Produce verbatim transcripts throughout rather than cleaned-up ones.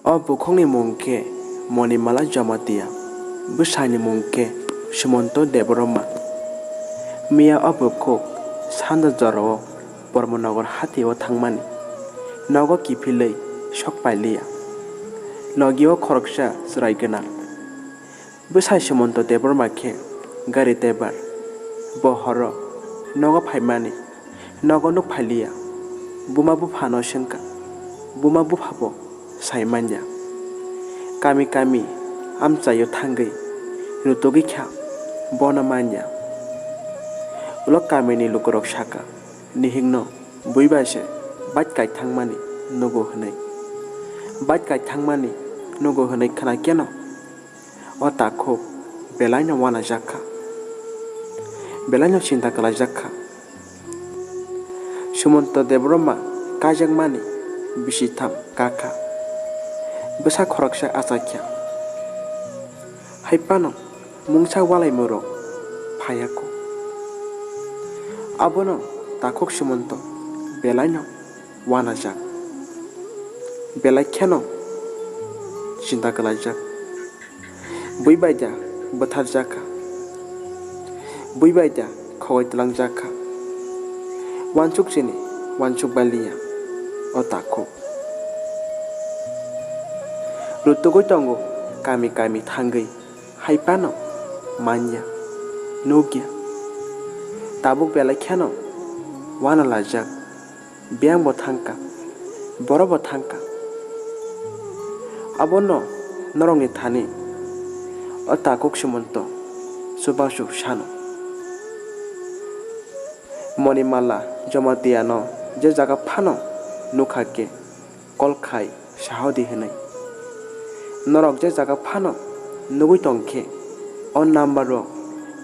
O bukhukni mung khe Monimala Jamatia, bwsaini mung khe Sumonto Debbarma. Miya o bukhuk sanja jorao Bormanagar hatio thangmani nogo kiphilwi sok pailiya. Logio khoroksa chwrai gwnang. Bwsai Sumonto Debbarma khe gari driver. Bo horo nogo phaimani, nogo nuk phailiya. Buma buphano swngkha, buma buphabo sai manya. Kami kami amchaio thangwi rutugwi kha, bono manya. Ulo kamini lukurok sakha, nihikno bui bai se bike kai thangmani nugo hwnwi. Bike kai thangmani nugo hwnwi khna keno o takhuk belaino uanajak kha, belaino chinta kwlaijak kha. Sumonto Debbarma kaijakmani bisitham kakha, bwsa khoroksa achai kha. Hai phano mungsa walaimorok phaiya kho. Abono takhuk Sumonto belaino uanajak, belai kheno chinta kwlaijak. Bui bai da bwtharjak kha, bui bai da khogoi twlangjak kha. Uansuk chini uansuk bai liya o takhuk. Rutugwi tongo kami kami thangwi, hai phano manya, nukya. Tabuk belai kheno uanalaijak. Biyang bo thangkha, borok bo thangkha. Abono norokni thani o takhuk Sumonto chubachu sano. Monimala Jamatiano je jaga phano nukha khe, kol khai sahodi hwnwi. Norok je jaga phano nugwi tong khe, o number o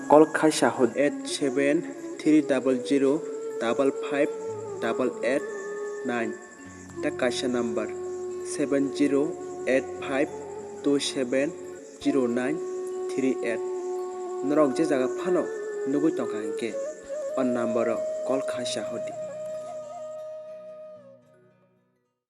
kol khai sahodi. Eight seven three double zero double five double eight nine. Tei kaisa number seven zero eight five two seven zero nine three eight. Norok je jaga phano nugwi tongkha hinkhe, o number o kol khai sahodi.